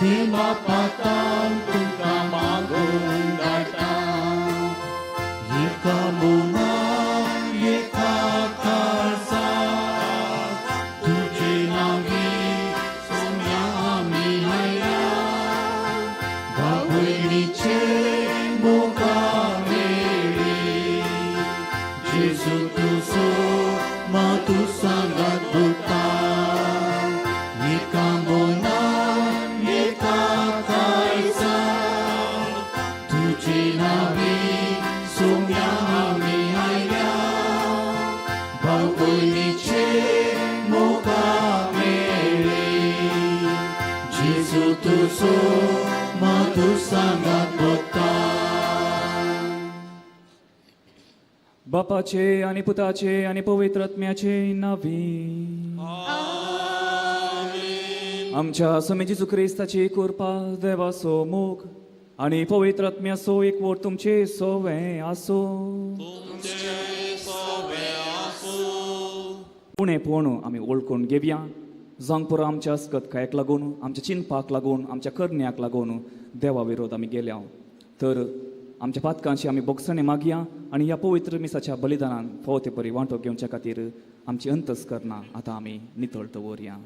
देवा पातान तुमकां मागून धाडटा. एका मनान एका काळजान तुजे लागीं सोम्या आमी आयल्या, भाव भयणीचे मोगा मेळ्ळी. जेजू तुजो मातू सांगात भोगता. एका मनान एका काळजान तुजे नांवी सोम्या आमी आयल्या, भाव भयणीचे मोगा मेळ्ळी. जेजू तुजो मातू सांगात भोगता. बापाचे आनी पुताचे आनी पवित्र आत्म्याचे नावी. आमच्या स्वामी जेजू क्रिस्ताची कृपा, देवाचो मोग आनी पवित्र आत्म्याचो एकवट तुमचे सोवे आसूं. उणेपण आमी वळखून घेवया. जावंक पुरो आमच्या अस्कतकायेक लागून, आमच्या चिंतपाक लागून, आमच्या करण्याक लागून देवा विरोध आमी गेल्या, तर आमच्या पातकांची आमी बोगसणे मागया आनी ह्या पवित्र मिसाच्या बलिदानान फावो ते परी वांटो घेवच्या खातीर आमची अंतस्करणां आतां आमी नितळ दवरया.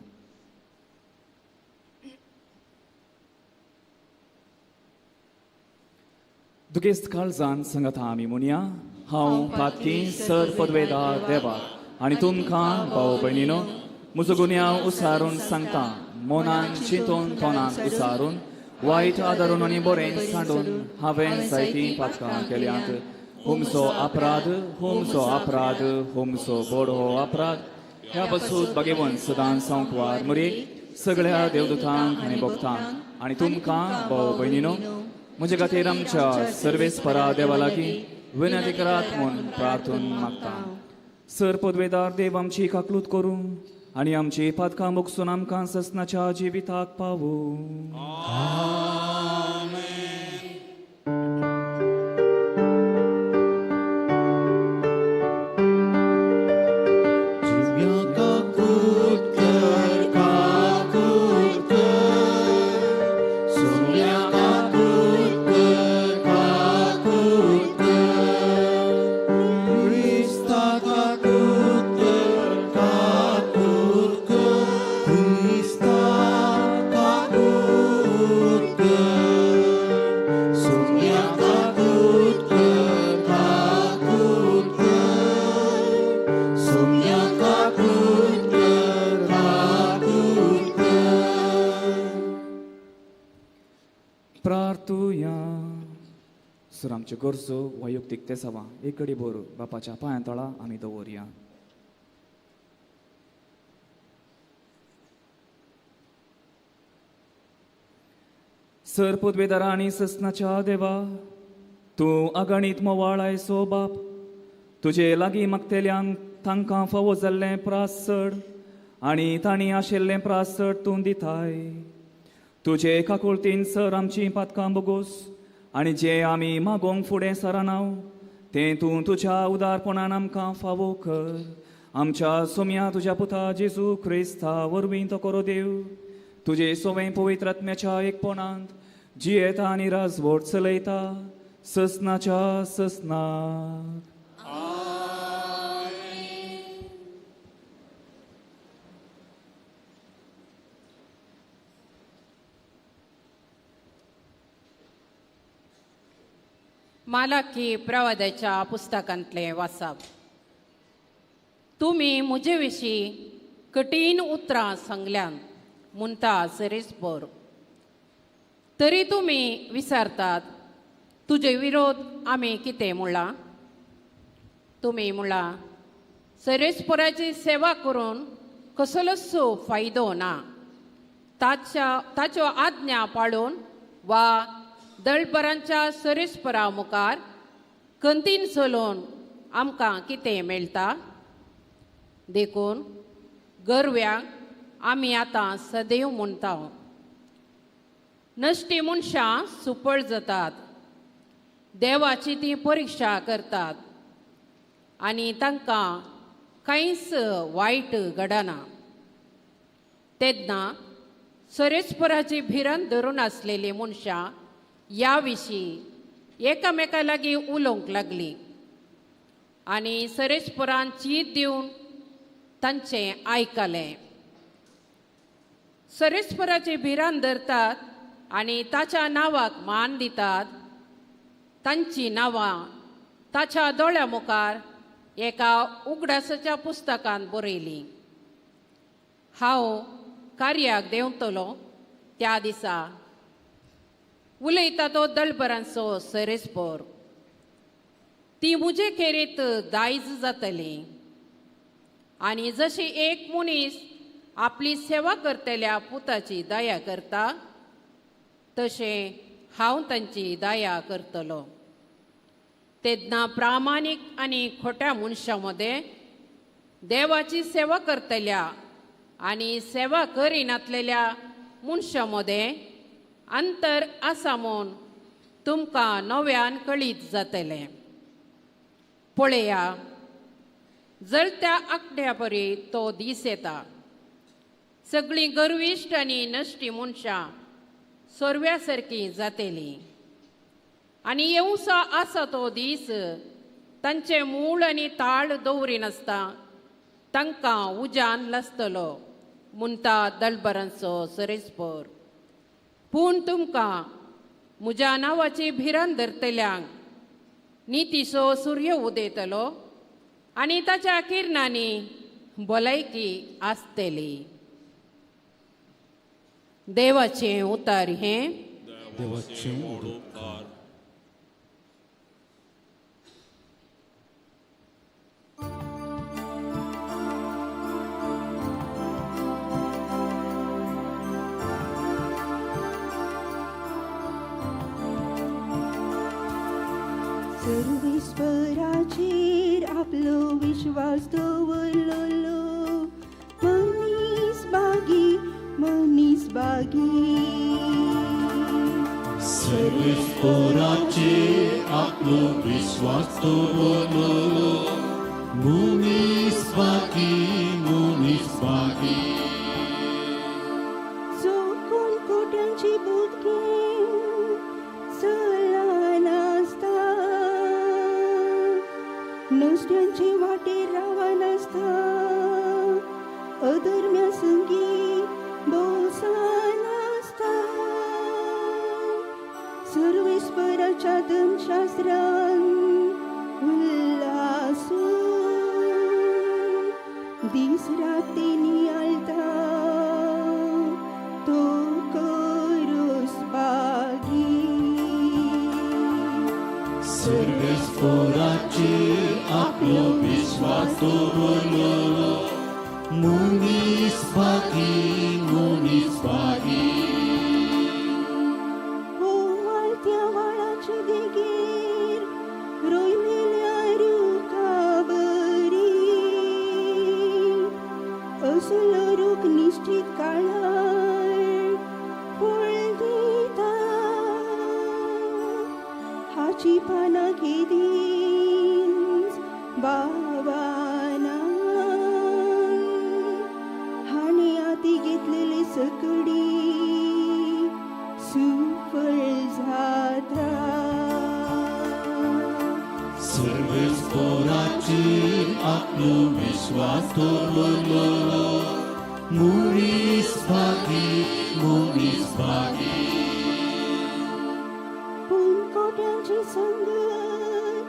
दुखेस्त काळजान सांगाता आमी म्हणया, हांव पातकी सर पदवेदार देवा आनी तुमकां भाव भयणीनो म्हजो गुन्यांव उसारून सांगता. मनान चिंतून तोंडान उसारून, वायट आदारून आनी बरें सांडून हांवें जायतीं पातकां केल्यांत. हुमचो अपराध, हुमचो अपराध, हुमचो बोडो अपराध. ह्या पासून बागेवन सदां संकवार मुरे सगळ्या देवदूतांक आनी भक्तांक आनी तुमकां भाव भयणीनो म्हजे खातीर आमच्या सर्वेस्परा देवा लागीं विनंती करात म्हूण प्रार्थून मागता. सर पदवेदार देव आमची काकलूत करूं आनी आमची पातकां भोगसून आमकां ससनाच्या जिविताक पावूं. जिव्या काकूत कर, काकूत कर, सोम्या काकूत कर, काकूत कर, क्रिस्ता काकूत कर, काकूत कर, क्रिस्ता काकूत कर, सोम्या काकूत कर, काकूत कर, सोम्या काकूत कर, काकूत कर. प्रार्थुया. सर आमच्यो गरजो वैयक्तीक तेसावां एक घडी भर बापाच्या पांयां तळा आमी दवरया. सर पदवेदारा आनी ससनाच्या देवा, तूं अगणीत मोवाळ आयसो बाप, तुजे लागीं मागतेल्यांक तांकां फावो जाल्लें प्रास चड आनी तांणी आशिल्लें प्रास चड तूं दिताय. तुजे काकुळतीन सर आमचीं पातकां बोगोस आनी जें आमी मागोवंक फुडें सरनाव तें तूं तुज्या उदारपणान आमकां फावो कर. आमच्या सोम्या तुज्या पुता जेजू क्रिस्ता वरवीं तो करो देव, तुजे सोवें पवित्र आत्म्याच्या एकपणांत जियेता आनी राजवट चलयता ससनाच्या ससनाक. मालाकी प्रवादाच्या पुस्तकांतलें वाचप. तुमी म्हजे विशीं कठीण उतरां सांगल्यान म्हणटा सरेस्पर, तरी तुमी विसरतात तुजे विरोध आमी कितें म्हणलां. तुमी म्हणलां सरेस्पराची सेवा करून कसलोच फायदो ना, ताच्यो आज्ञा पाळून वा दळपरांच्या सरेस्परा मुखार कंतीन चलोवन आमकां कितें मेळटा. देखून गरव्यांक आमी आतां सदैव म्हणटा. नश्टी मनशां सुपळ जातात, देवाची ती परिक्षा करतात आनी तांकां कांयच वायट घडना. तेन्ना सरेस्पराची भिरांत धरून आसलेली मनशां ह्या विशीं एकामेका लागीं उलोवंक लागलीं आनी सरेस्परान चीत दिवन तांचें आयकलें. सरेस्पराची भिरांत धरतात आनी ताच्या नांवाक मान दितात तांचीं नांवां ताच्या दोळ्या मुखार एका उगडासाच्या पुस्तकांत बरयलीं. हांव कार्याक देंवतलो त्या दिसा उलयता तो दळबरांचो सरेस्पर. ती म्हजे खेरीत दायज जातली आनी जशी एक मनीस आपली सेवा करतल्या पुताची दया करता तशें हांव तांची दया करतलो. तेन्ना प्रामाणीक आनी खोट्या मनशां मदें देवाची सेवा करतल्या आनी सेवा करिनातलेल्या मनशां मदें अंतर आसा म्हूण तुमकां नव्यान कळीत जातलें. पळया, जळत्या आंकड्या परी तो दीस येता. सगळीं गर्विश्ट आनी नश्टी मनशां सोरव्या सारकीं जातलीं आनी येवसा आसा तो दीस तांचें मूळ आनी ताळ दवरिनासता तांकां उज्यान लासतलो म्हणटा दलबरांचो सरेस्पर. पूण तुमकां म्हज्या नांवाची भिरांत धरतल्यांक नितीचो सूर्य उदेतलो आनी ताच्या किरणांनी भलायकी आसतली. देवाचें उतार हें. देवाचें उपकार. सर्वेस्पराचेर आपलो विश्वास दवरलो मनीस बागी, मनीस बागी. सर्वेस्पराचेर आपलो विश्वास दवरलो मनीस बागी, मनीस बागी. जो कोण कोट्यांची बुद्ध घेवन चलना नासता, नश्ट्यांचे वाटेर रावनासता, अधर्म्या संगी भोवसानासता, सर्वेस्पराच्या धर्मशास्त्रान उल्लासून दीस राती नियाळता तो करोस बागी. सर्वेस्पराचेर आपलो विश्वास दवरलो मनीस बागी, मनीस बागी. हो वाळत्या व्हाळाचे देगेर रोयलेल्या रुखाबरी असलो रूख निश्चित काळार फळ दिता. हाची पानां केदींच बाबाना हाणें आती घेतलेली सकडी सुफळ जाता. सर्वेस्पराचेर आपलो विश्वास दवरलो मनीस बागी, मनीस बागी. पूण कोट्यांची संगत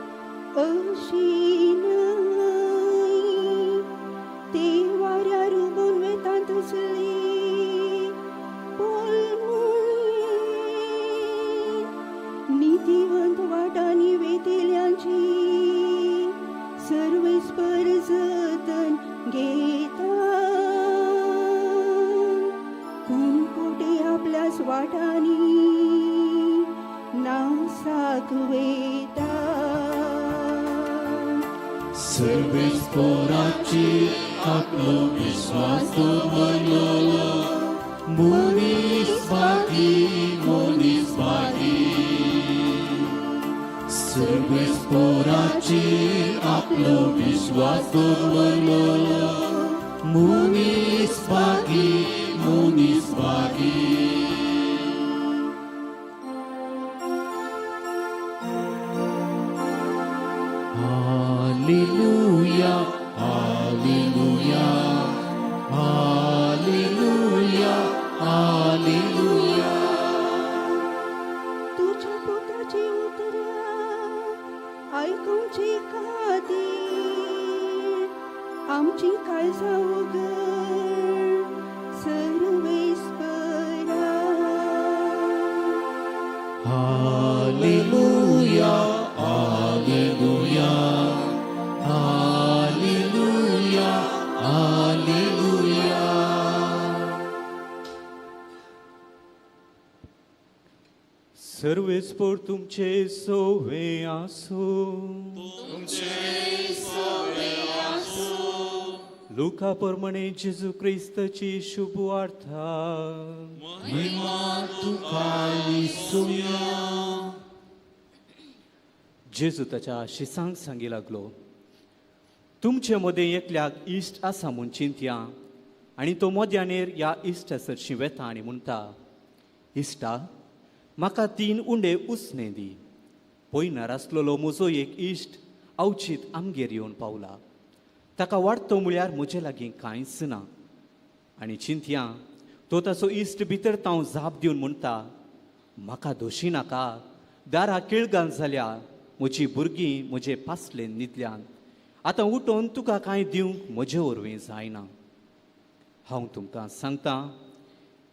अशी न्हय, ते वाऱ्यार उबून वेता तसली पोलमुळे. नितीवंत वाटांनी वेतेल्यांची सर्वेस्पर जतन घेता. पूण कोटे आपल्याच वाटांनी नासाक वेता. सर्वेस्पराचेर आपलो विश्वास दवरलो मनीस बागी, मनीस बागी. सर्वेस्पराचेर आपलो विश्वास दवरलो मनीस बागी, मनीस बागी. हालेलुया. तुज्या पुताची उतरां आयकुचे खातीर आमची काळजां उगड सर्वेस्परा. Hallelujah, hallelujah, hallelujah, hallelujah. सर्वेस्पोर तुमचे सोवे आसो. लुका प्रमाणे जेजू क्रिस्ताची शुभ वार्ता. महिमा तुका इसुया. जेजू ताच्या शिसांक सांगी लागलो, तुमचे मदें एकल्याक इश्ट आसा म्हूण चिंतया आनी तो मोद्यानेर ह्या इश्टा सरशीं वेता आनी म्हणटा, इश्टा, म्हाका 3 उंडे उसणे दी. पयनार आसलेलो म्हजो एक इश्ट अवचीत आमगेर येवन पावला. ताका वाडतो म्हळ्यार म्हजे लागीं कांयच ना. आनी चिंतया, तो ताचो इश्ट भितर तांव जाप दिवन म्हणटा, म्हाका दोशी नाका, दारा किळगान जाल्या, म्हजी भुरगीं म्हजे पासलेन न्हिदल्यान, आतां उठोवन तुका कांय दिवंक म्हजे वरवीं जायना. हांव तुमकां सांगता,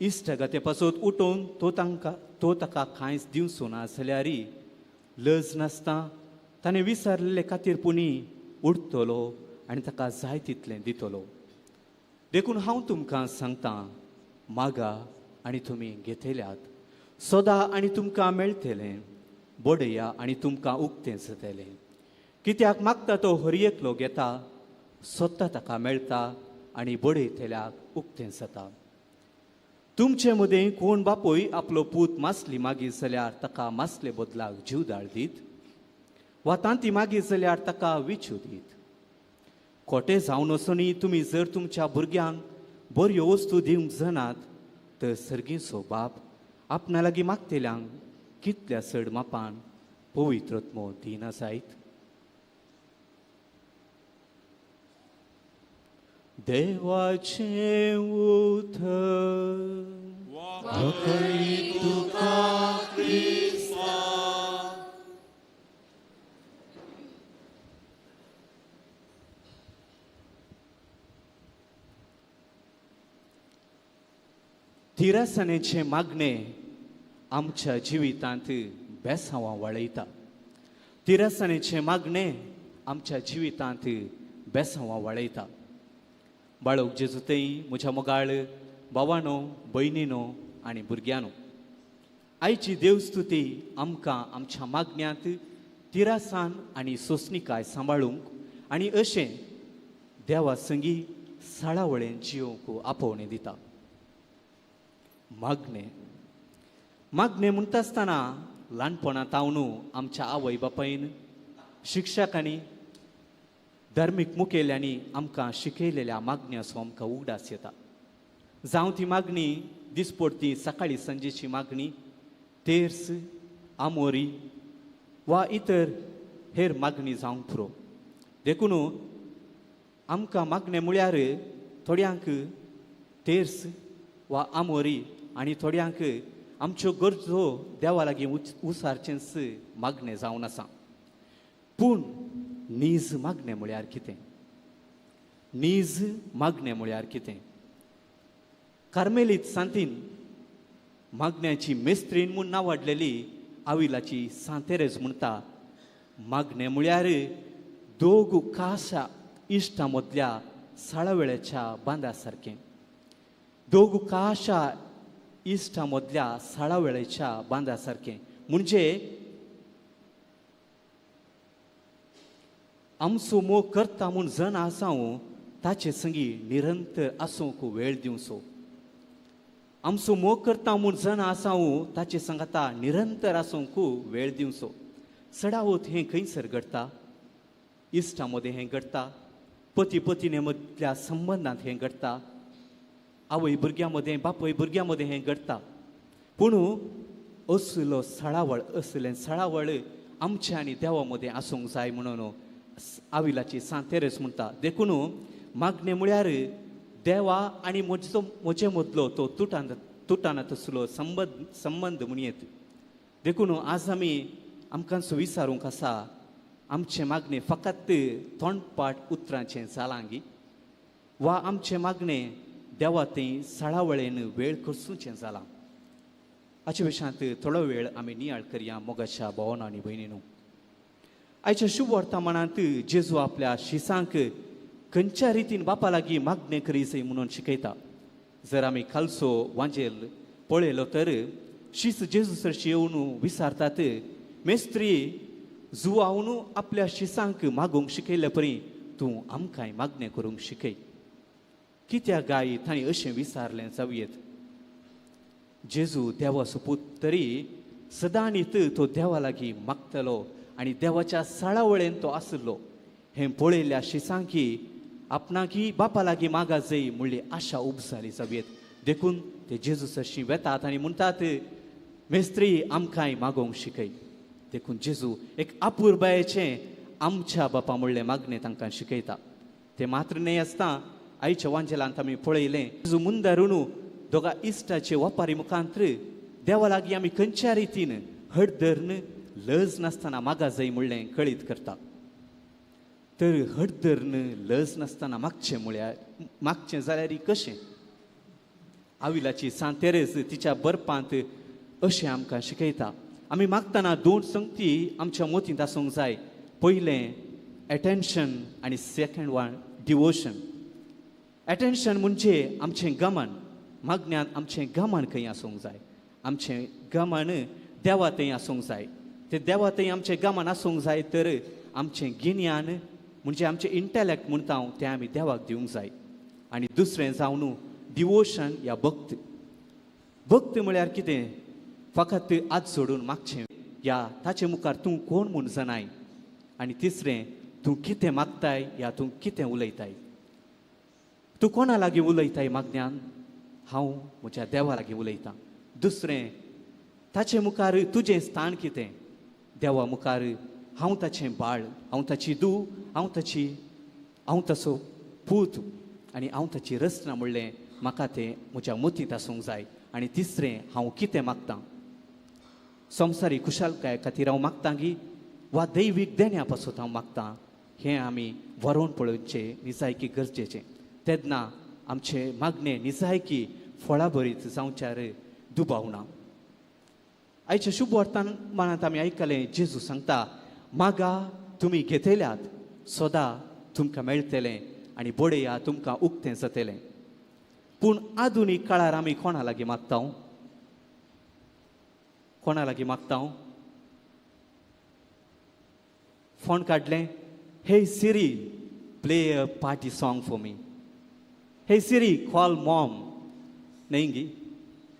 इश्टागते पासत उठोवन तो ताका कांयच दिवचो ना जाल्यार लज नासता ताणें विसरलेले खातीर पुणी उठतलो आनी ताका जाय तितलें दितलो. देखून हांव तुमकां सांगता, मागा आनी तुमी घेतल्यात, सोदा आनी तुमकां मेळटलें, बडया आनी तुमकां उक्तें जातलें. कित्याक मागता तो हर एकलो घेता, सोदता ताका मेळटा आनी बडयतल्याक उक्तें जाता. तुमचे मदें कोण बापूय आपलो पूत मासली मागीर जाल्यार ताका मासले बदलाक जीवदाळ दीत, वा तांती मागीर जाल्यार ताका विचू दीत? खोटे जावन वचूनी तुमी जर तुमच्या भुरग्यांक बऱ्यो वस्तू दिवंक जाणात तर सर्गीचो बाप आपणा लागीं मागतल्यांक कितल्या चड मापान पवित्रत्मो दिना जायत. देवाचें उतर. वखळी तुका क्रिस्ता. तिरासनेचें मागणें आमच्या जिवितांत बेसांवां वाडयता. तिरासनेचें मागणें आमच्या जिवितांत बेसांवां वाडयता. बाळक जेजू थंय म्हज्या मोगाळ भावानो, भयणीनो आनी भुरग्यांनो, आयची देवस्तुती आमकां आमच्या मागण्यांत तिरासान आनी सोंसणिकाय सांबाळूंक आनी अशें देवा संगी साळावळेन जियोवंक आपोवणें दिता. मागणें मागणें म्हणटा आसतना ल्हानपणांत हांव आमच्या आवय बापायन, शिक्षकांनी, धार्मीक मुखेल्यांनी आमकां शिकयलेल्या मागण्याचो आमकां उगडास येता. जावं ती मागणी दिसपडती सकाळी सांजेची मागणी, तेर्स, आमोरी वा इतर हेर मागणी जावंक पुरो. देखून आमकां मागणें म्हळ्यार थोड्यांक तेर्स वा आमोरी आनी थोड्यांक आमच्यो गरजो देवा लागीं उसारचेंच मागणें जावन आसा. पूण नीज मागणें म्हळ्यार कितें? नीज मागणें म्हळ्यार कितें? कार्मेलीत सांतीन मागण्याची मेस्त्रीन म्हूण नांवाडलेली आविलाची सांतेरेज म्हणटा, मागणें म्हळ्यार दोग काशा इश्टा मदल्या साळावेळाच्या बांदा सारकें. दोग काशा इश्टा मदल्या साळावेळाच्या बांदा सारकें म्हणजे आमचो मोग करता म्हूण जन आसा ताचे संगी निरंतर आसूंक वेळ दिवचो. आमचो मोग करता म्हूण जन आसा ताचे संगाता निरंतर आसूंक वेळ दिवचो. चडावत हें खंयसर घडटा? इश्टा मदें हें घडटा, पती पतीने मदल्या संबंदांत हें घडटा, आवय भुरग्यां मदें, बापूय भुरग्यां मदें हें घडटा. पूण असलो सळावळ, असलें सळावळ आमच्या आनी देवा मदें आसूंक जाय म्हणून आविलाची सांतेरेस म्हणटा. देखून मागणें म्हळ्यार देवा आनी म्हजो म्हजे मदलो तो तुटाना तसलो संबंद संबंद म्हणयेत. देखून आज आमी आमकां विचारूंक आसा, आमचें मागणें फकत तोंडपाट उतरांचें जालां गी वा आमचें मागणें देवा थंय सळावळेन वेळ करसूचें जालां? हाचे विशयांत थोडो वेळ आमी नियाळ करया. मोगाच्या भोवना आनी भयणीनू, आयच्या शुभ वर्तमानांत जेजू आपल्या शिसांक खंयच्या रितीन बापा लागीं मागणें करीजय म्हणून शिकयता. जर आमी खालचो वांजेल पळयलो तर शीस जेजू सरशी येवन विचारतात, मेस्त्री, जुवावन आपल्या शिसांक मागूंक शिकयल्ले परी तूं आमकांय मागणें करूंक शिकय. कित्याक गाय तांणी अशें विचारलें जावयेत? जेजू देवाचो पूत तरी सदांनीत तो देवा लागीं मागतलो आनी देवाच्या साळावळेन तो आसलो. हें पळयल्ल्या शिसांकी आपणाकी बापा लागीं मागा जय म्हणली आशा उपजाली जावयेत. देखून ते जेजू सरशी वेतात आनी म्हणटात, मेस्त्री, आमकांय मागोवंक शिकय. देखून जेजू एक आपुरबायेचें आमच्या बापा म्हणलें मागणें तांकां शिकयता. ते मात्र न्हय आसता, आयच्या वांजेलांत आमी पळयलें जेजू मुंदारून दोगा इश्टाचे वपारी मुखांत्र देवा लागीं आमी खंयच्या रितीन हट धरून लज नासतना मागा जाय म्हणलें कळीत करता. तर हट धरून लज नासतना मागचें म्हळ्यार मागचें जाल्यार कशें? आविलाची सांत तेरेज तिच्या बरपांत अशें आमकां शिकयता, आमी मागतना दोन संगती आमच्या मोतींत आसूंक जाय. पयलें एटेन्शन आनी सेकंड वन डिवोशन. एटेन्शन म्हणजे आमचें गमन, मागण्यांत आमचें गमन खंय आसूंक जाय, आमचें गमन देवा थंय आसूंक जाय. ते देवा थंय आमचें गमन आसूंक जाय तर आमचें गिन्यान म्हणजे आमचें इंटलेक्ट म्हणटा हांव तें आमी देवाक दिवंक जाय. आनी दुसरें जावन डिवोशन या भक्त. भक्त म्हळ्यार कितें? फकत आज सोडून मागचें या ताचे मुखार तूं कोण म्हूण जाणाय. आनी तिसरें, तूं कितें मागताय या तूं कितें उलयताय, तूं कोणा लागीं उलयताय मागण्यान? हांव म्हज्या देवा लागीं उलयतां. दुसरें, ताचे मुखार तुजें स्थान कितें? देवा मुखार हांव ताचें बाळ, हांव ताची धूव, हांव ताचो पूत आनी हांव ताची रचना म्हणलें म्हाका तें म्हज्या मतींत आसूंक जाय. आनी तिसरें, हांव कितें मागतां? संवसारी खुशालकाये खातीर हांव मागतां गी वा दैवीक देण्या पासत हांव मागतां? हें आमी वरोवन पळोवचें निजायकी गरजेचें. तेन्ना आमचें मागणें निजायकी फळाभरीत जावच्यार दुबाव ना. आयच्या शुभ वर्तमानांत आमी आयकलें जेजू सांगता, मागा तुमी घेतल्यात, सोदा तुमकां मेळटलें आनी बडया तुमकां उक्तें जातलें. पूण आधुनीक काळार आमी कोणा लागीं मागता? कोणा लागीं मागता? फोन काडलें, hey Siri, play a party song for me, hey Siri, call mom. न्हय गी,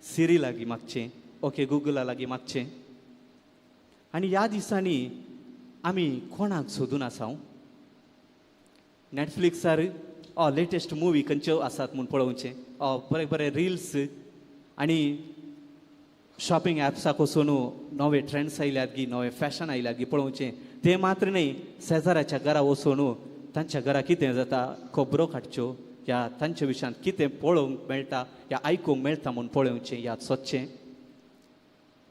सिरी लागीं मागचें, ओके गुगला लागीं मागचें. आनी ह्या दिसांनी आमी कोणाक सोदून आसा? नॅटफ्लिक्सार लेटेस्ट मुवी खंयच्यो आसात म्हूण पळोवचें, बरे बरे रिल्स आनी शॉपिंग ॲप्साक वचून नवे ट्रेंड्स आयल्यात गी, नवे फॅशन आयल्यात गी पळोवचें. तें मात्र न्हय, शेजाराच्या घरा वचून तांच्या घरा कितें जाता खबरो काडच्यो या तांच्या विशयांत कितें पळोवंक मेळटा या आयकूंक मेळटा म्हूण पळोवचें या सोदचें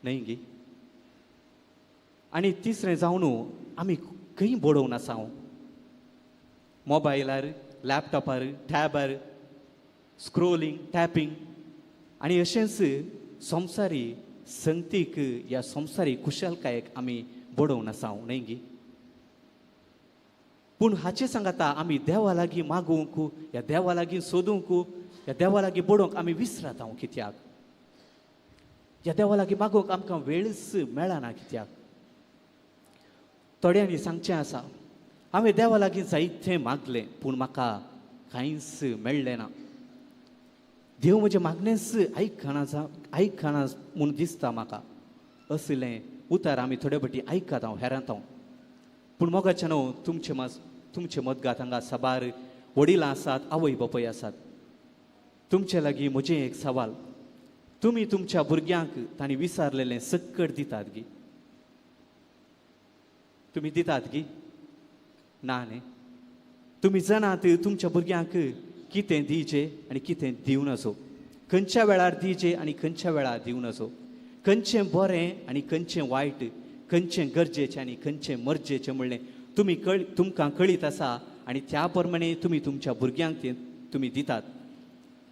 न्हय गी. आनी तिसरें जावन आमी खंय बडोवन आसा? मोबायलार, लॅपटॉपार, टॅबार, स्क्रोलिंग, टॅपिंग आनी अशेंच संवसारी संगतीक या संवसारी कुशलकायेक आमी बडोवन आसा न्हय गी. पूण हाचे सांगाता आमी देवा लागीं मागूंक या देवा लागीं सोदूंक या देवा लागीं बडोवंक आमी विसरात हांव कित्याक? ह्या देवा लागीं मागूंक आमकां वेळच मेळना कित्याक? थोड्यांनी सांगचें आसा, हांवें देवा लागीं जायतें मागलें पूण म्हाका कांयच मेळ्ळें ना, देव म्हजें मागणेंच आयकना म्हूण दिसता म्हाका. असलें उतर आमी थोडे फावटी आयकता हांव हेरांत हांव. पूण मोगाचें न्हू, तुमचे मदगात हांगा साबार वडिलां आसात, आवय बापूय आसात. तुमचे लागीं म्हजें एक सवाल, तुमी तुमच्या भुरग्यांक तांणी विचारलेलें सक्कड दितात गी? तुमी दितात गी? ना न्ही. तुमी जाणात तुमच्या भुरग्यांक कितें दिवचें आनी कितें दिवं नजो. खंयच्या वेळार दिजे आनी खंयच्या वेळार दिवं नजो, खंयचें बरें आनी खंयचें वायट, खंयचें गरजेचें आनी खंयचें मर्जेचें म्हणलें तुमी तुमकां कळीत आसा आनी त्या प्रमाणे तुमी तुमच्या भुरग्यांक तें तुमी दितात.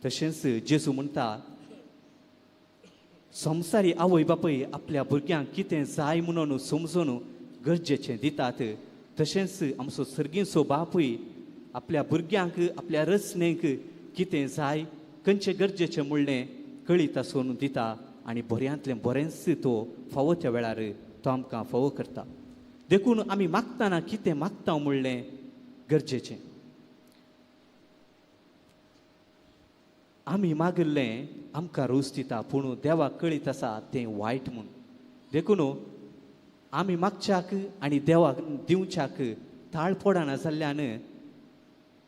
तशेंच जेजू म्हणटा, संवसारी आवय बापूय आपल्या भुरग्यांक कितें जाय म्हणून समजून गरजेचें दितात, तशेंच आमचो सर्गीचो बापूय आपल्या भुरग्यांक आपल्या रचनेक कितें जाय खंयचें गरजेचें म्हणलें कळीत आसून दिता आनी बऱ्यांतलें बरेंच तो फावो त्या वेळार तो आमकां फावो करता. देखून आमी मागतना कितें मागता म्हणलें गरजेचें. आमी मागिल्लें आमकां रोस दिता, पूण देवाक कळीत आसा तें वायट म्हूण. देखून आमी मागच्याक आनी देवाक दिवच्याक ताळ पडना जाल्ल्यान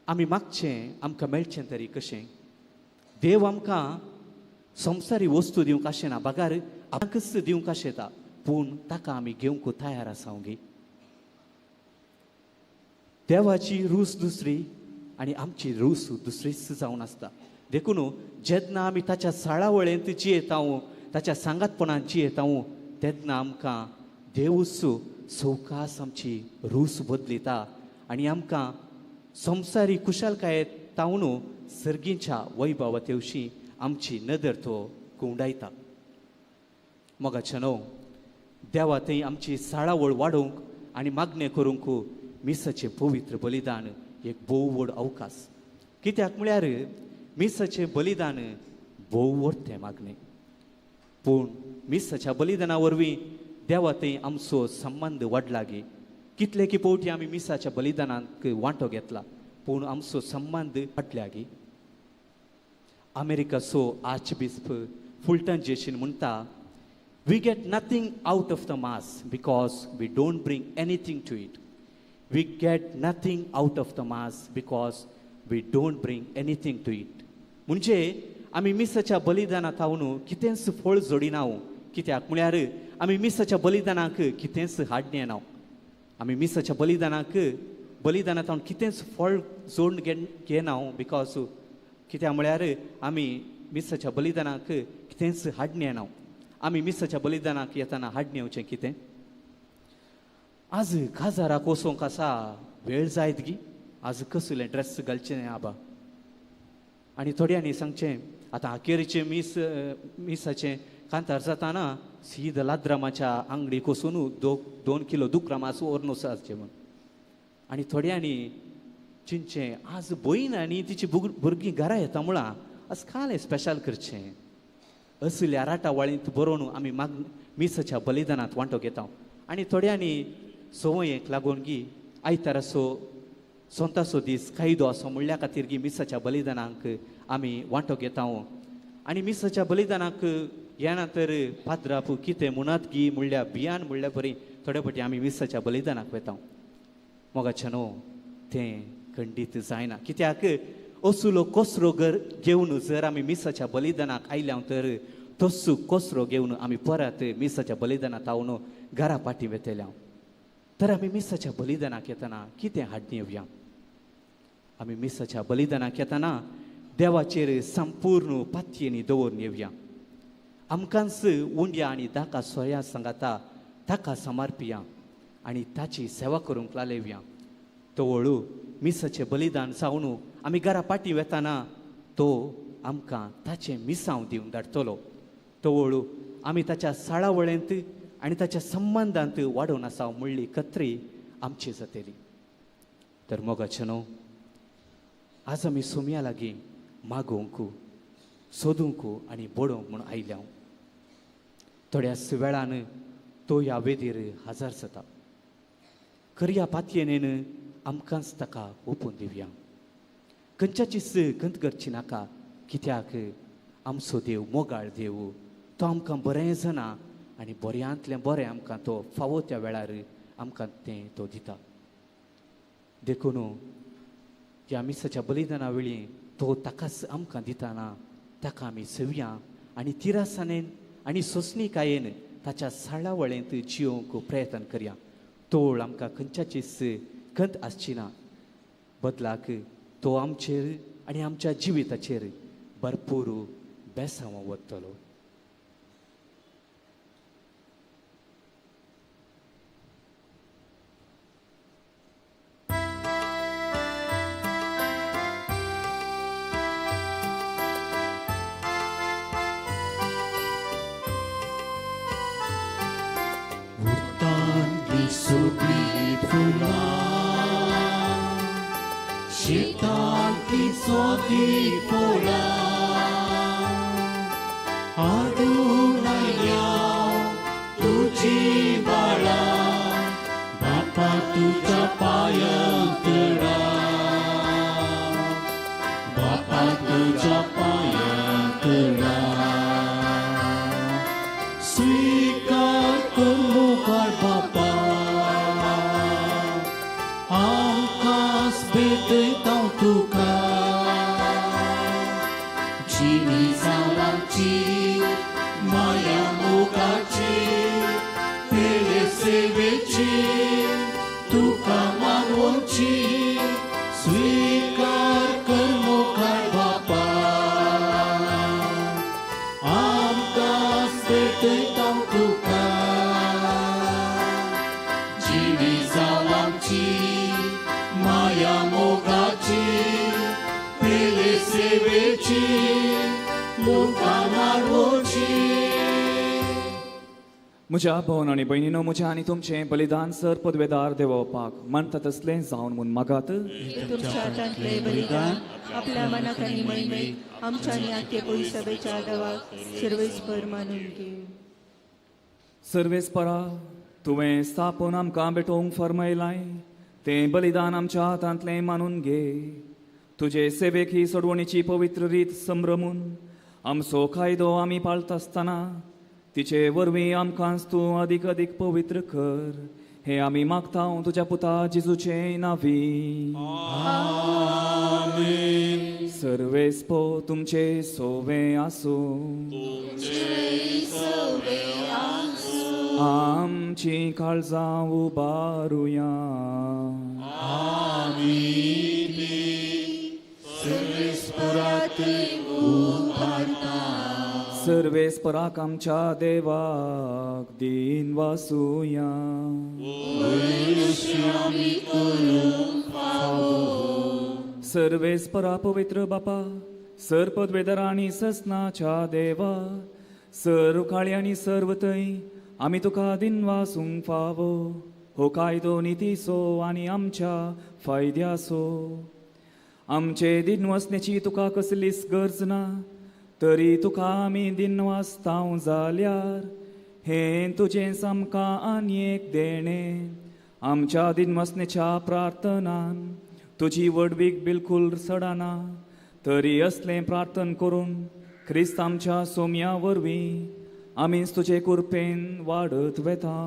आमी मागचें आमकां मेळचें तरी कशें? देव आमकां संवसारी वस्तू दिवंक आशेना, बगार आमकांच दिवंक आशेता, पूण ताका आमी घेवंक तयार आसा गे. देवाची रूस दुसरी आनी आमची रूस दुसरीच जावन आसता. देखून जेन्ना आमी ताच्या साळावळेंत जियेता, ताच्या सांगातपणान जियेता, तेन्ना आमकां देवूच सवकास आमची रूस बदलिता आनी आमकां संवसारी कुशालकायेत तावन सर्गीच्या वैभवा तेवशी आमची नदर तो कुंवडायता. मोगाच्या न्हू, देवा थंय आमची साळावळ वाडोवंक आनी मागणें करूंक मिसाचें पवित्र बलिदान एक भोव व्हड अवकाश. कित्याक म्हळ्यार मिसाचें बलिदान भोव व्हड तें मागणें, पूण मिसाच्या बलिदाना वरवीं देवा थंय आमचो संबंद वाडला गे. कितले की पवटी आमी मिसाच्या बलिदानाक वांटो घेतला, पूण आमचो संबंद वाडल्या गे. अमेरिकाचो आर्चबिस्प फुलटन जेशीन म्हणटा, we get nothing out of the mass because we don't bring anything to it. We get nothing out of the mass because we don't bring anything to it. म्हणजे आमी मिसाच्या बलिदाना थावन कितेंच फळ जोडिना. कित्याक म्हळ्यार आमी मिसाच्या बलिदानाक कितेंच हाडणें ना. आमी मिसाच्या बलिदानाक बलिदाना थावन कितेंच फळ जोडून घेना, because कित्याक म्हळ्यार आमी मिसाच्या बलिदानाक कितेंच हाडणें ना. आमी मिसाच्या बलिदानाक येतना हाडणें येवचें कितें? आज काजाराक वचोंक आसा वेळ जायत गी, आज कसलें ड्रेस घालचें आबा. आनी थोड्यांनी सांगचें आतां अखेरचें मीस मिसाचें कांतार जाताना सीद लाद्रामाच्या आंगडीक वचून 2 किलो दुकरामास व्हरून वचचें म्हूण. आनी थोड्यांनी चिंतचें आज भयण आनी तिची भुरगीं घरा येता म्हळां आज कालें स्पेशल करचें. असल्या राटावळींत बरोवन आमी मिसाच्या बलिदानांत वांटो घेता. आनी थोड्यांनी संवयेक लागून गी आयताराचो सोंताचो दीस कायदो आसा म्हणल्या खातीर गी मिसाच्या बलिदानाक आमी वांटो घेता. आनी मिसाच्या बलिदानाक येना तर पाद्राप कितें म्हणत गी म्हणल्या भियान म्हणल्या बरी थोडे फावटी आमी मिसाच्या बलिदानाक वता. मोगाच्या न्हू, तें खंडीत जायना. कित्याक असलो कचरो घेवन जर आमी मिसाच्या बलिदानाक आयल्या तर तसो कचरो घेवन आमी परत मिसाच्या बलिदानाक थावन घरा फाटीं वेतल्या. तर आमी मिसाच्या बलिदानाक येतना कितें हाडणी येवया? आमी मिसाच्या बलिदानाक येतना देवाचेर संपूर्ण पातयेनी दवरून येवया. आमकांच उंड्या आनी दाका सोया सांगाता ताका समर्पिया आनी ताची सेवा करूंक लालेवया. तवळू मिसाचें बलिदान जावन आमी घरा फाटीं वेतना तो आमकां ताचें मिसांव दिवन धाडटलो. तवळू आमी ताच्या साळावळेंत आनी ताच्या संबंदांत वाडोवन आसा म्हणली कत्री आमची जातली. तर मोगाचें न्हू, आज आमी सोमया लागीं मागोवंक सोदूंक आनी बडोवंक म्हूण आयल्या. थोड्याच वेळान तो ह्या वेदीर हजर जाता. खऱ्या पातयेनेन आमकांच ताका ओपून दिवया. खंयच्याचीच खंत करची नाका, कित्याक आमचो देव मोगाळ देव, तो आमकां बरें जाणा आनी बऱ्यांतलें बरें आमकां तो फावो त्या वेळार आमकां तें तो दिता. देखून ह्या मिसाच्या बलिदाना वेळी तो ताकाच आमकां दिताना ताका आमी सेवया आनी तिरासानेन आनी सोंसणीकायेन ताच्या साळावळेंत जियोवंक प्रयत्न करया. तोळ आमकां खंयच्याचीच खंत आसची ना, बदलाक तो आमचेर आनी आमच्या जिविताचेर भरपूर बेसांवां वतलो. सोबीत फुलां शेतांतली सोदी फुलां हाडून आयल्या तुजी बाळा बापा तुज्या पांयांतडा बापा तुज्या पांयांतडा स्वीकार कर मुखार बापा भेटयता तुका जिणी जावची माया मोगाची पेले सेवेची तुका मानवची स्वीकार कर मुखार बापा आमकां भेटयता तुका जिणी जावची माया मोगाची पेले सेवेची तुका मानवची. म्हज्या भोवन आनी भयणीनो, म्हज्या आनी तुमचें बलिदान सर पदवेदार देवोवपाक मानता तसलें जावन म्हूण मागात. तुमच्या हातांतले बलिदान आपल्या मनाक आनी महिमेक आमच्या आनी आख्खे पयसभेच्या देवाक सर्वेस्पर मानून घे. सर्वेस्परा, तुवें स्थापून आमकां भेटोवंक फर्मायलाय तें बलिदान आमच्या हातांतलें मानून घे. तुजे सेवेक ही सोडवणीची पवित्र रीत संभ्रमून आमचो कायदो आमी पाळता आसतना तिचे वरवीं आमकां तूं अदीक अदीक पवित्र कर. हें आमी मागता तुज्या पुता जेजूचे नांवी. सर्वेस्पो तुमचे सोवे आसूं. आमची काळजां उबारुया. सर्वेस्पराक आमच्या देवाक दीन वासुया. सर्वेस्परा पवित्र बापा, सर पदवेदार आनी ससनाच्या देवा, सर्व काळी आनी सर्व थंय आमी तुका दिन वासूंक फावो. हो कायदो नितीचो आनी आमच्या फायद्याचो. आमचे दिनवासण्याची तुका कसलीच गरज ना, तरी तुका आमी दिनवासताव जाल्यार हें तुजें आमकां आनी एक देणें. आमच्या दिनवासण्याच्या प्रार्थनान तुजी व्हडवीक बिलकूल सडना, तरी असलें प्रार्थन करून क्रिस्त आमच्या सोम्या वरवीं आमीच तुजे कृपेन वाडत वेता.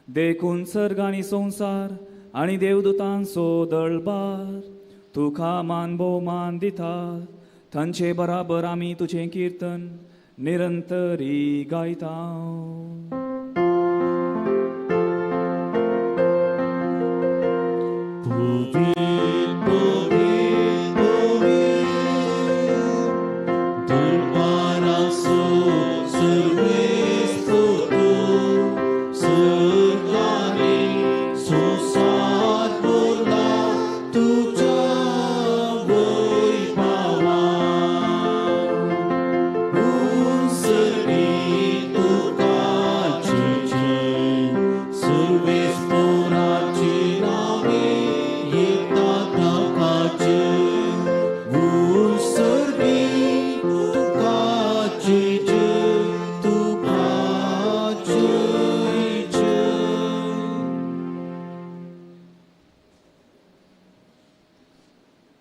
देखून सर्ग आनी संवसार आनी देवदूतांचो दळबार तुका मान भोवमान दिता. तांचे बराबर आमी तुजें किर्तन निरंतरी गायता.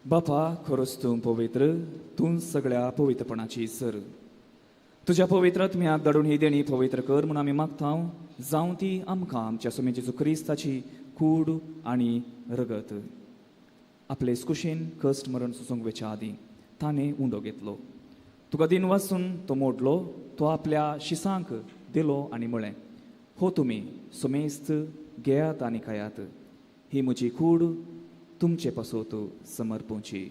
बापा, खरोच तूं पवित्र, तूं सगळ्या पवित्रपणाची सर. तुज्या पवित्र आत्म्याक धाडून ही देणी पवित्र कर म्हूण आमी मागता. जावं ती आमकां आमच्या स्वामी जेजू क्रिस्ताची कूड आनी रगत. आपले कुशीन कश्ट मरण सोसूंक वेच्या आदीं ताणें उंडो घेतलो. तुका दिन वासून तो मोडलो, तो आपल्या शिसांक दिलो आनी म्हळें, हो तुमी सुमेस्त घेयात आनी खायात, ही म्हजी कूड तुमचे पासत समर्पूची.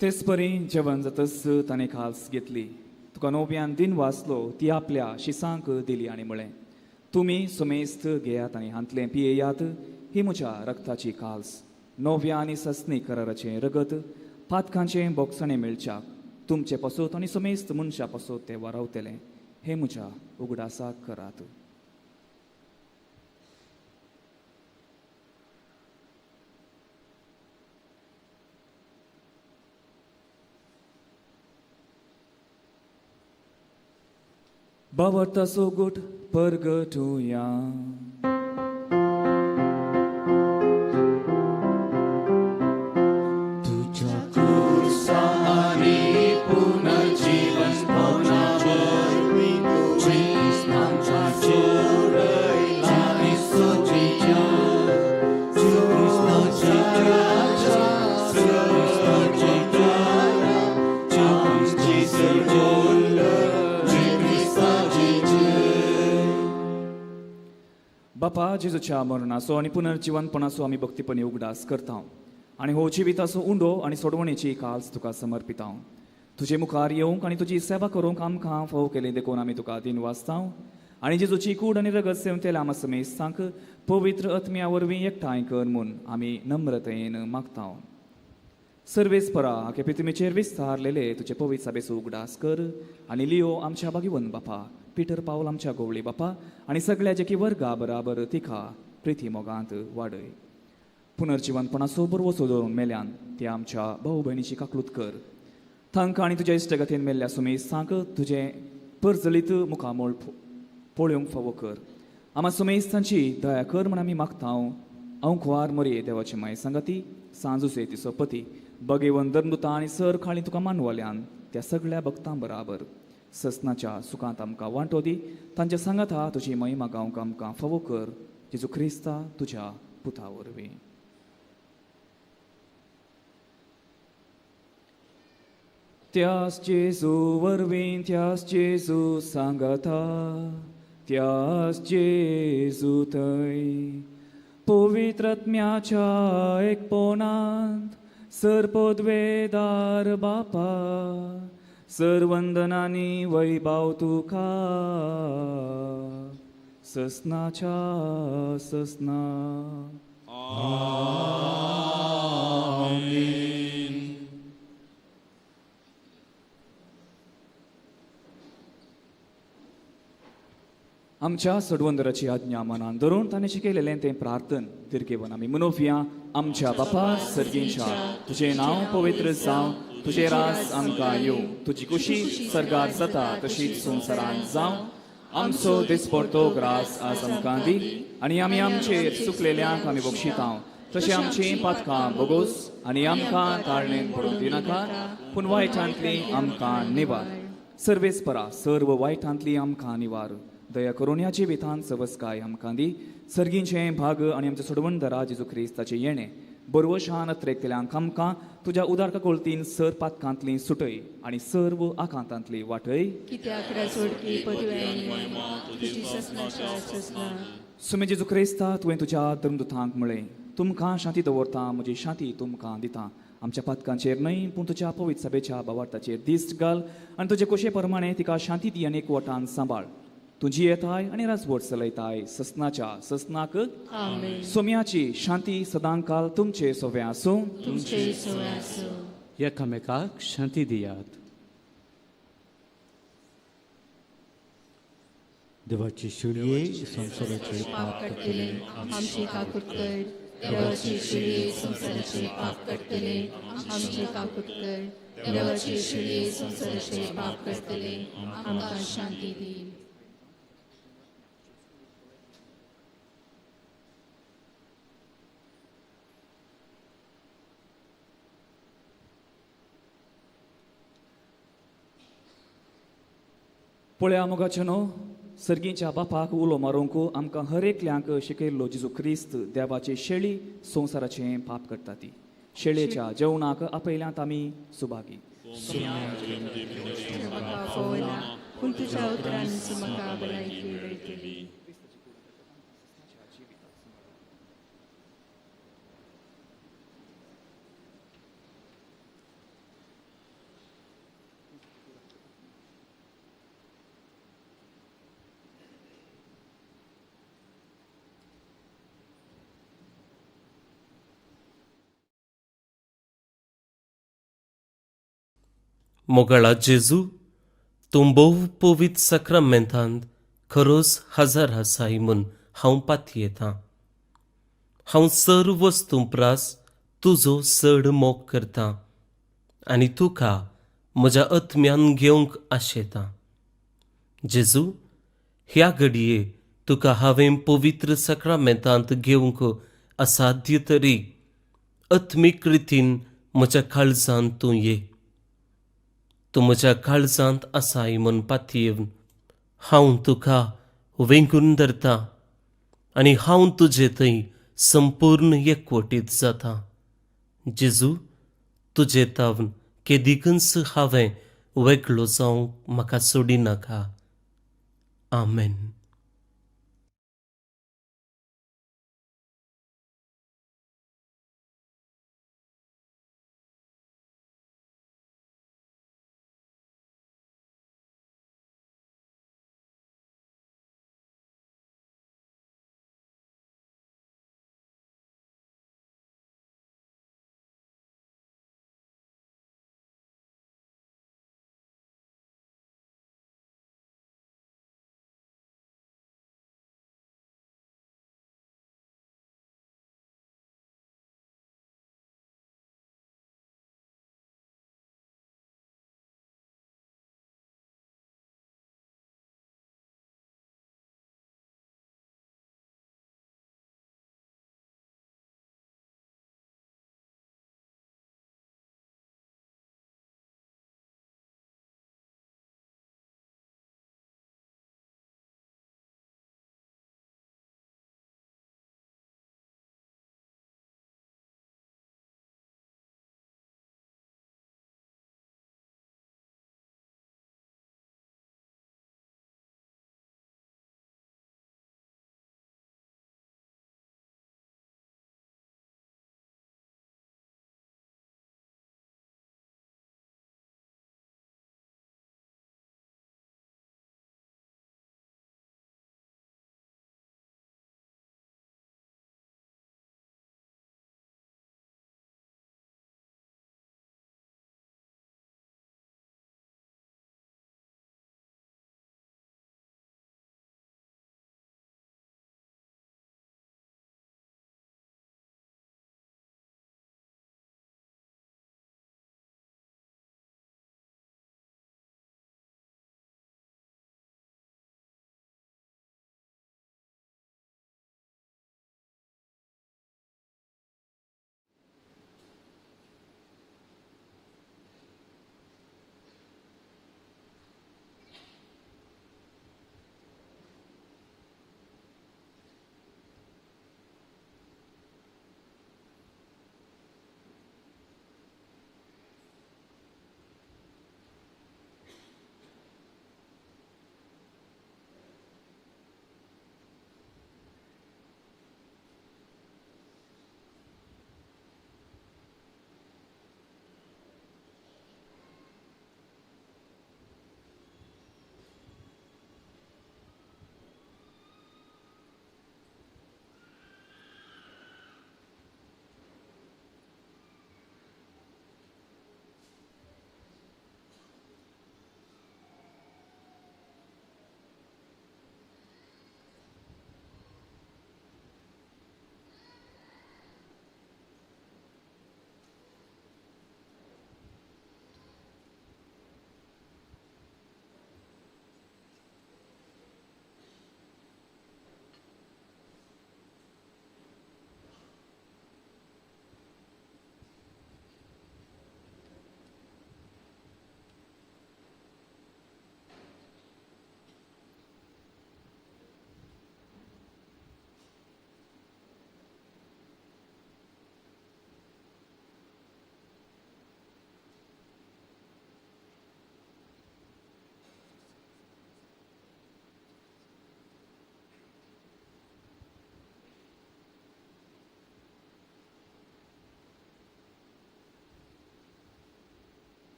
तेच परी जेवण जातच ताणें खास घेतली, तुका नव्यान दिन वाचलो, ती आपल्या शिसांक दिली आनी म्हळें, तुमी सुमेस्त घेयात आनी हांतलें पियेयात, ही म्हज्या रक्ताची काल्स, नव्या आनी सस्नी कराराचें रगत, पातकांचें बोगसणें मेळच्याक तुमचे पासत आनी सुमेस्त मनशा पासत तें वारावतलें, हें म्हज्या उगडासाक करात. बाबर्ताचो गोट परगटुया. तुझ्या क्रुसा आनी पुनर्जीवनपणा वरवीं तुवें आमकां सोडयला सोजीच्या क्रिस्ताच्या क्रिस्ताच्या आमची सर्वोल्ल क्रिस्ताची जय. बापा, जेजूच्या मरणाचो आनी पुनर्जिवनपणाचो आमी भक्तीपणी उगडास करता आनी हो जिविताचो उंडो आनी सोडवणेची काल्स तुका समर्पिता. तुजे मुखार येवंक आनी तुजी सेवा करूंक आमकां फाव केली देखून आमी तुका दिन वाचता आनी जेजूची कूड आनी रगत सेवतेल्या आमा समेस्तांक पवित्र आत्म्या वरवीं एकठांय कर म्हूण आमी नम्रतेन मागता. सर्वेस्परा आखे पितुमेचेर विस्तारलेले तुजे पवित्र सभेचो उगडास कर आनी लियो आमच्या बागिवन बापा, पिटर पावल आमच्या गोवळी बापा आनी सगळ्या जेकी वर्गा बराबर तिका प्रिती मोगांत वाडय. पुनर्जिवनपणाचो बरवसो दवरून मेल्यान ते आमच्या भाव भयणीची काकलूत कर. तांकां आनी तुज्या इश्टगतीन मेल्ल्या सुमेस्तांक तुजें परजलीत मुखामळ पळोवंक फावो कर. आमा सुमेस्तांची दया कर म्हूण आमी मागता. हांव कुवार मरये देवाची माय सांगाती सांजुसे तिचो पती बगेवन धर्मदुता आनी सर खाळी तुका मानवल्यान त्या सगळ्या भक्तां बराबर ससनाच्या सुखांत आमकां वांटो दी. तांच्या सांगाता तुजी महिमा गावंक आमकां फावो कर, जेजू क्रिस्ता तुज्या पुता वरवीं. त्यास जेजू वरवीं, त्यास जेजू सांगाता, त्यास जेजू थंय पवित्र आत्म्याच्या एकपणांत सर्पद्वेदार बापा सर्वंदनानी वैभाव तुका ससनाच्या ससना. आमेन. आमच्या सडवंदराची आज्ञा मनान धरून ताणें शिकयलेलें तें प्रार्थन तिरकेवन आमी मनोवया. आमच्या बापा सर्गींच्या, तुजें नांव पवित्र जावं, तुजें राज आमकां येवं, तुजी कुशी सर्गार जाता तशीच संवसारांत जावं. आमचो दिसपडतो ग्रास आज आमकां दी आनी आमी आमचेर चुकलेल्यांक आमी बक्षितांव तशें आमचीं पातकां बोगोस आनी आमकां ताळणेन पडूंक दिनाका, पूण वायटांतली आमकां निवार. सर्वेस्परा सर्व वायटांतली आमकां निवार. दया करून ह्या जिवितांत सवस्काय आमकां दी. सर्गींचें भाग आनी आमच्या सोडवणदारा जेजू क्रिस्ताचें येणें बरवशान अत्रेकतल्यांक आमकां तुज्या उदार काकुळतीन सर पातकांतली सुटय आनी सर्व आकांतांतली वाटय. कित्याक राजवडकी पदवी आनी महिमा तुजी ससनाच्या ससना. सुमे जेजू क्रिस्ता, तुवें तुज्या धर्मदुतांक म्हळें, तुमकां शांती दवरता, म्हजी शांती तुमकां दिता. आमच्या पातकांचेर न्हय पूण तुज्या पवित्र सभेच्या भावार्थाचेर दिश्ट घाल आनी तुजे कुशे प्रमाणे तिका शांती दी आनी एकवटान सांबाळ. तुजी येताय आनी राजवट चलयताय ससनाच्या ससनाक. आमेन. सोम्याची शांती सदांकाल तुमचे सोवे आसूं. तुमचे सोवे आसूं. एकामेकाक शांती दियात. देवाची शिळये संवसाराचे पाप काडटले आमची काकूट कर. देवाची शिळये संवसाराचे पाप काडटले आमची काकूट कर. देवाची शिळये संवसाराचे पाप काडटले आमकां शांती दी. पळया मोगाचे न्हू, सर्गीच्या बापाक उलो मारूंक आमकां हर एकल्यांक शिकयल्लो जेजू क्रिस्त देवाचे शेळी संवसाराचें पाप करता ती शेळेच्या जेवणाक आपयल्यांत आमी सुभागी. म्हाका पळोवना पूण तुज्या उतरान म्हाका भलायकी मेळटली. मोगाळा जेजू, तूं भोव पवित्र साक्रामेंतांत खरोच हजर आसाय म्हूण हांव पातयेतां. हांव सर्व वस्तूं प्रास तुजो चड मोग करतां आनी तुका म्हज्या आत्म्यान घेवंक आशेतां. जेजू, ह्या घडये तुका हांवें पवित्र साक्रामेंतांत घेवंक असाध्य तरी आत्मीक रितीन म्हज्या काळजांत तूं ये. तूं म्हज्या काळजांत आसाय म्हूण पातयेवन हांव तुका वेंगून धरतां आनी हांव तुजे थंय संपूर्ण एकवटीत जाता. जेजू, तुजे तावन केदिकूच हांवें वेगळो जावंक म्हाका सोडिनाका. आमेन.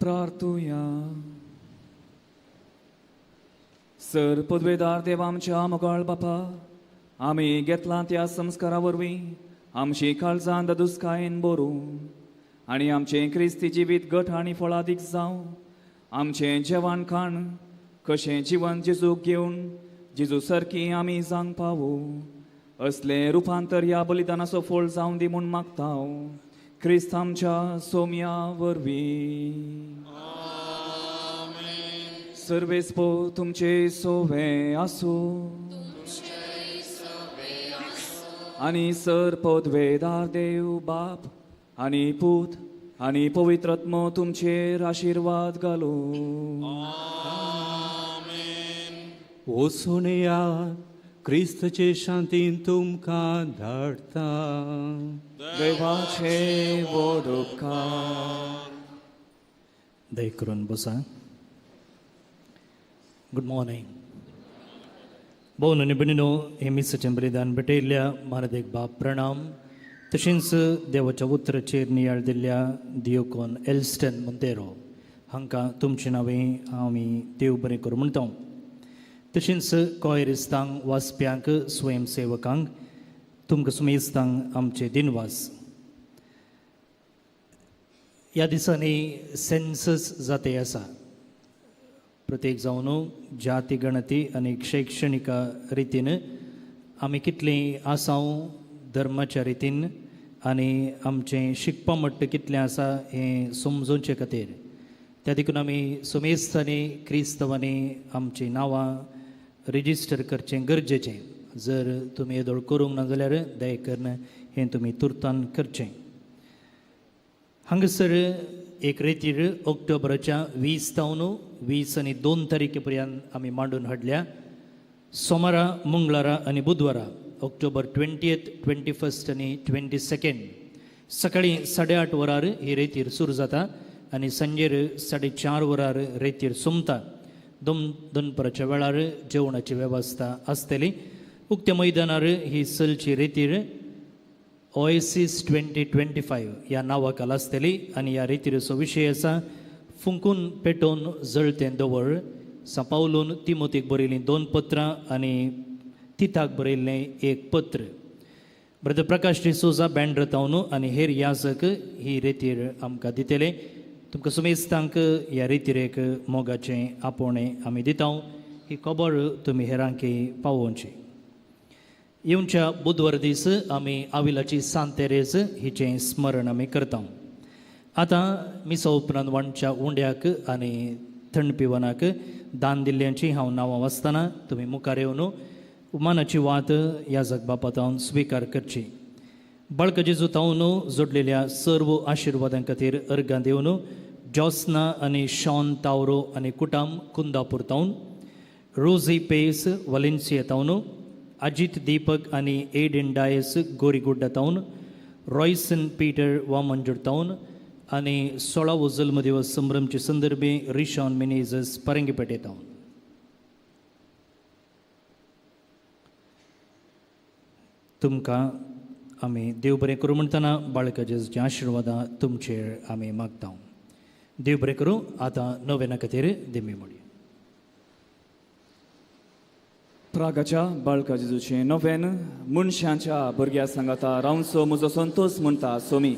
प्रार्थुया. सर पदवेदार देव आमच्या मोगाळ बापा, आमी घेतला त्या संस्कारा वरवीं आमची काळजां दादुसकायेन बरूं आनी आमचें क्रिस्ती जिवीत घट आनी फळादीक जावं. आमचें जेवण खाण कशें जिवन जेजूक घेवन जेजू सारकी आमी जावंक पावूं असलें रुपांतर ह्या बलिदानाचो फळ जावं दी म्हूण मागता क्रिस्त आमच्या सोम्या वरवीं. सर्वेस्पो तुमचे सोवे आसूं आनी सर पदवेदार देव बाप आनी पूत आनी पवित्र आत्मो तुमचेर आशिर्वाद घालूं. वचून क्रिस्तचे शांतीन तुमकां धाडटा. देवाचे व्हड उपकार. दया करून बसा. Good morning. भोवन आनी भयणीनो, हे मिसाचें बलिदान भेटयल्ल्या मारादेक बाप प्रणाम. तशेंच देवाच्या उतराचेर नियाळ दिल्ल्या दियोकोन एल्स्टन मोंतेरो हांकां तुमचे नांवें आमी देव बरें करूं म्हणटा. तशेंच कॉयरिस्तांक, वाचप्यांक, स्वयंसेवकांक, तुमकां सुमेस्तांक आमचे दिनवास. ह्या दिसांनी सेन्सस जाते आसा. प्रत्येक जावन जाती गणती आनी शैक्षणिक रितीन आमी कितलीं आसाव धर्माच्या रितीन आनी आमचें शिकपा मट्ट कितलें आसा हें समजोवचे खातीर त्या देखून आमी सुमेस्तांनी क्रिस्तांवांनी आमचीं नांवां रजिस्टर करचें गरजेचें. जर तुमी येदोळ करूंक ना जाल्यार दया करून हें तुमी तुर्तान करचें. हांगासर एक रेतीर ऑक्टोबराच्या 20 तावन 20 आनी 2 तारखे पर्यंत आमी मांडून हाडल्या. सोमारा, मंगळारा आनी बुधवारा ऑक्टोबर 20, 21 आनी 22 सकाळीं 8:30 वरार ही रेतीर सुरू जाता आनी सांजेर 4:30 वरार रेतीर सोंपता. दनपराच्या वेळार जेवणाची वेवस्था आसतली. उक्त्या मैदानार ही चलची रेतीर ओएसीस 2025 ह्या नांवाखाल आसतली आनी ह्या रेतीरचो विशय आसा फुंकून पेटोवन जळतें दवर. सांपावलून तिमोतीक बरयलीं 2 पत्रां आनी तिताक बरयल्लें 1 पत्र. ब्रदर प्रकाश डिसोजा बँड्रा तावन आनी हेर याजक ही रेतीर आमकां दितले. तुमकां सुमेस्तांक ह्या रेतीरेक मोगाचें आपोवणें आमी दिता. ही खबर तुमी हेरांकी पावोवची. येवच्या बुधवार दीस आमी आविलाची सांत तेरेज हिचें स्मरण आमी करता. आतां मिसा उपरांत वांटच्या उंड्याक आनी थंड पिवनाक दान दिल्ल्यांची हांव नांवां वाचतना तुमी मुखार येवन मानाची वात ह्या जगबापातावन स्विकार करची. बाळका जेजू तावन जोडलेल्या सर्व आशिर्वादां खातीर अर्गां दिवन जॉस्ना आनी शॉन तावरो आनी कुटाम कुंदापूर तावन, रोजी पेस वलेन्सिया तावन, अजित दीपक आनी एडन डायस गोरीगुड्डा तावन, रॉयसन पीटर वामंजूर तावन आनी 16वो जल्मदिवस संभ्रमचे संदर्भे रिशॉन मिनेजस परंगीपेटे तावन. तुमकां आमी देव बरें करूं म्हणटना बाळका जेजूच्या आशिर्वादां तुमचेर आमी मागता. देव बरें करूं. आतां नव्याना खातीर दिमी म्हणया. प्रागाच्या बाळका जेजूचें नवेन मनशांच्या भुरग्या सांगाता रावचो म्हजो संतोष म्हणटा सोमी.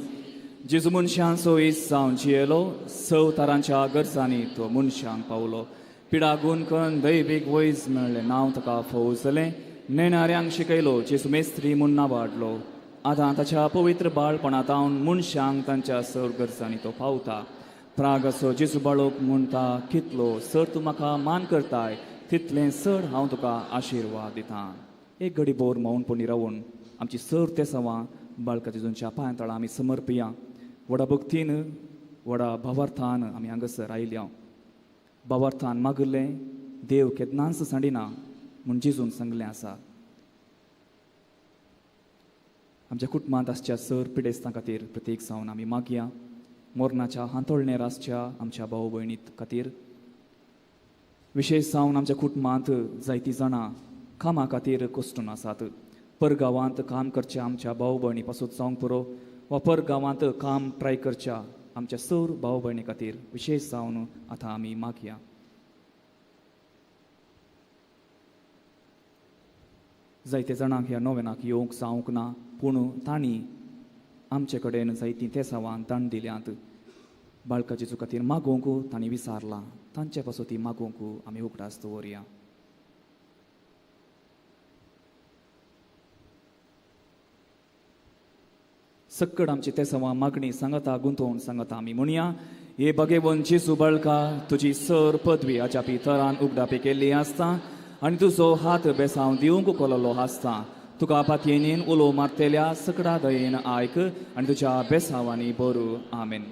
जेजू मनशांचो इस जावन जियेलो, सव तरांच्या गरजांनी तो मनशांक पावलो. पिडा गुणकन दैवीक वैज मेळ्ळें, नांव ताका फौज जालें. नेणाऱ्यांक शिकयलो, जेजू मेस्त्री म्हूण नांव हाडलो. आतां ताच्या पवित्र बाळपणांत मनशांक तांच्या सर गरजांनी तो पावता. प्रागाचो जेजू बाळोक म्हणटा कितलो सर तूं म्हाका मान करताय तितलें चड हांव तुका आशिर्वाद दितां. एक घडी बोर मौनपणी रावून आमची सर ते सवां बाळका जेजूंच्या पांया तळा आमी समर्पिया. व्हडा भक्तीन व्हडा भावार्थान आमी हांगासर आयल्या. भावार्थान मागिल्लें देव केन्नाच सांडिना म्हूण जेजून सांगलें आसा. आमच्या कुटुंबांत आसच्या सर पिडेस्तां खातीर प्रत्येक जावन आमी मागया. मोरनाच्या हांतोळणेर आसच्या आमच्या भाव भयणी खातीर, विशेश जावन आमच्या कुटुंबांत जायतीं जाणां कामा खातीर कश्टून आसात. परगांवांत काम करच्या आमच्या भाव भयणी पासून जावंक पुरो वा परगांवांत काम ट्राय करच्या आमच्या सर भाव भयणी खातीर विशेश जावन आतां आमी मागया. जायते जाणांक ह्या नोवेनाक येवंक जावंक ना, पूण तांणी आमचे कडेन जायतीं तेसावान ताण दिल्यांत. बाळका जेजू खातीर मागूंक तांणी विचारलां, तांचे पासून ती मागूंक आमी उगडास दवरया. सक्कड आमची तेसावां मागणी सांगता गुंतोवन सांगता आमी म्हणया, हे भगेवन जेजू बाळका, तुजी सर पदवी अजापी तरान उगडापी केल्ली आसता आनी तुजो हात बेसांव दिवंक कोललो आसता. तुका पातयेन उलो मारतेल्या सकडा दयेन आयक आनी तुज्या बेसांवांनी बरू. आमेन.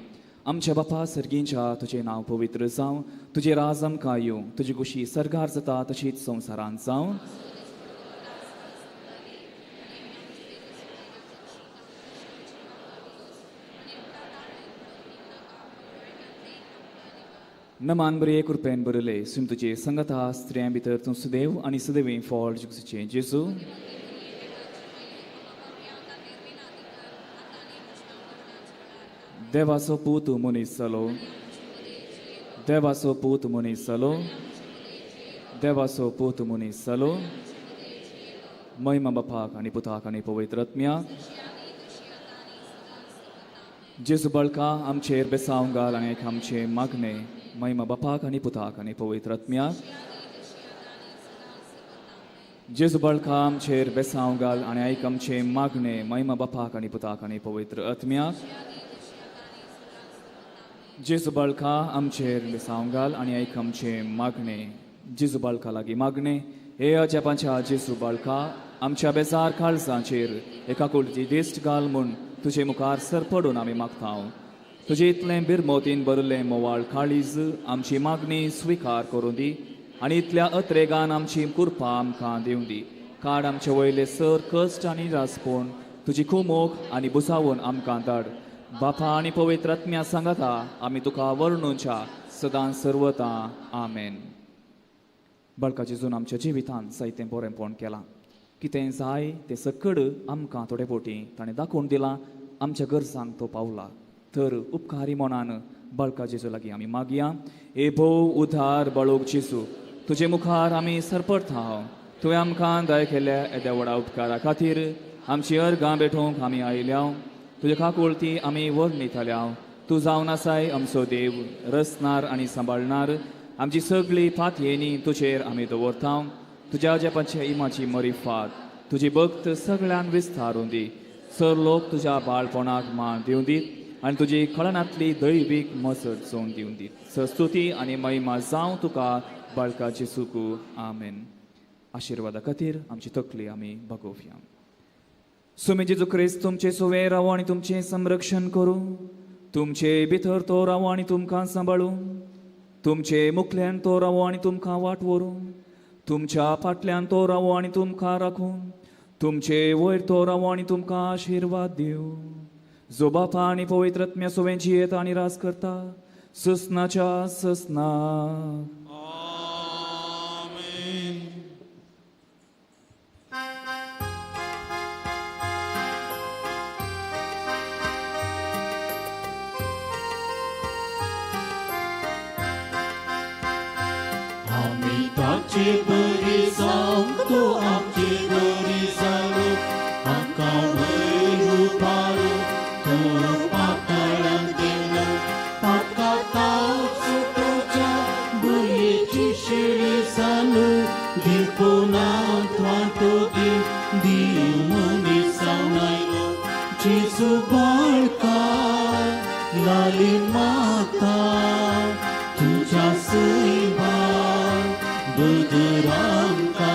आमच्या बापा सर्गींच्या, तुजें नांव पवित्र जावं, तुजें राज आमकां येवं, तुजी खुशी सर्गार जाता तशीच संवसारांत जावं. नमान बरे कृपेन बरले सुम तुजे संगता स्त्रियां भितर तूं सुदेव आनी सुदेवी फळ जुगसूचें जेजू. देवाचो पूत मनीस जालो, देवाचो पूत मनीस जालो, देवाचो पूत मनीस जालो. महिमा बापाक आनी पुताक आनी पवित्र आत्म्याक. जेजू बाळका आमचेर बेसांव घाल आनी एक आमचें मागणें. महिमा बापाक आनी पुताक आनी पवित्र आत्म्याक. जेजू बाळका आमचेर बेसांव घाल आनी आयक आमचें मागणें. महिमा बापाक आनी पुताक आनी पवित्र आत्म्याक. जेजू बाळका आमचेर बेसांव घाल आनी आयक आमचें मागणें. जेजू बाळका लागीं मागणें. हे अजापांच्या जेजू बाळका, आमच्या बेजार काळजांचेर एका कुळची दिश्ट घाल म्हूण तुजे मुखार सरपडून आमी मागता. तुजे इतलें बिरमोतीन भरिल्लें मोवाळ काळीज आमची मागणी स्विकार करूं दी आनी इतल्या अत्रेगान आमची कृपा आमकां दिवं दी. काड आमचे वयले सर कश्ट आनी रासपोण तुजी कुमोक आनी बुसावून आमकां धाड. बापा आनी पवित्र आत्म्या सांगता आमी तुका वर्णुच्या सदां सर्वता. आमेन. बाळका जेजून आमच्या जिवितांत जायतें बरेंपण केलां. कितें जाय तें सकड आमकां थोडे फावटी ताणें दाखोवन दिलां, आमच्या गरजांक तो पावला. तर उपकारी मनान बाळका जेजू लागीं आमी मागया. ए भोव उधार बाळोक जेजू, तुजे मुखार आमी सरपडटा. तुवें आमकां दया केल्या येद्या व्हडा उपकारा खातीर आमची अर्गां भेटोवंक आमी आयल्या. तुजे काकुळती आमी वर्णितल्या. तूं जावन आसाय आमचो देव, रचणार आनी सांबाळणार. आमची सगळी पातयेनी तुजेर आमी दवरता. तुज्या जेपाचे इमाची मरिफात तुजी भक्त सगळ्यान विस्तारून दी. सर लोक तुज्या बाळपणाक मान दिवं दीत आनी तुजी कळनांतली दैवीक मसत चोवन दिवं दीत. सस्तुती आनी महिमा जावं तुका बाळका जेजूक. आमेन. आशिर्वादा खातीर आमची तकली आमी बागोवया. सुमी जेजू क्रिस्त तुमचे सुवे रावो आनी तुमचें संरक्षण करूं. तुमचे भितर तो रावो आनी तुमकां सांबाळूं. तुमचे मुखल्यान तो रावो आनी तुमकां वाट व्हरूं. तुमच्या फाटल्यान तो रावो आनी तुमकां राखूं. तुमचे वयर तो रावो आनी तुमकां आशिर्वाद दिवं. जो बापा आनी पवित्र आत्म्या सुवें जियेता आनी राज करता ससनाच्या ससनाक. आमी ताचे बरी जावंक तो आमचे बरी जालो, आमकां वयर उबारो तो पाताळांत गेलो. पातकाताच तुज्या बरयेची शेळी जालो, देखूनात वांटो दी देव मनीस जावन आयलो. जेजू बाळका लाली माता तुज्या सैमान बदरांका.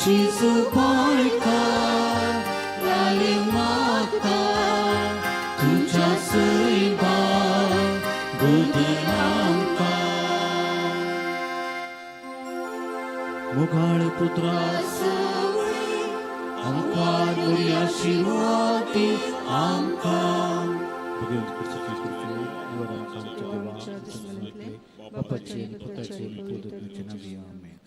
जेजू बाळका लाली माता तुज्या सैमान बदरांका. मुखाळ पुत्रा आमकां बरी आशिर्वाद दी आमकां. बापाचे, पुताचे, पवित्र आत्म्याचे नांवान, आमेन.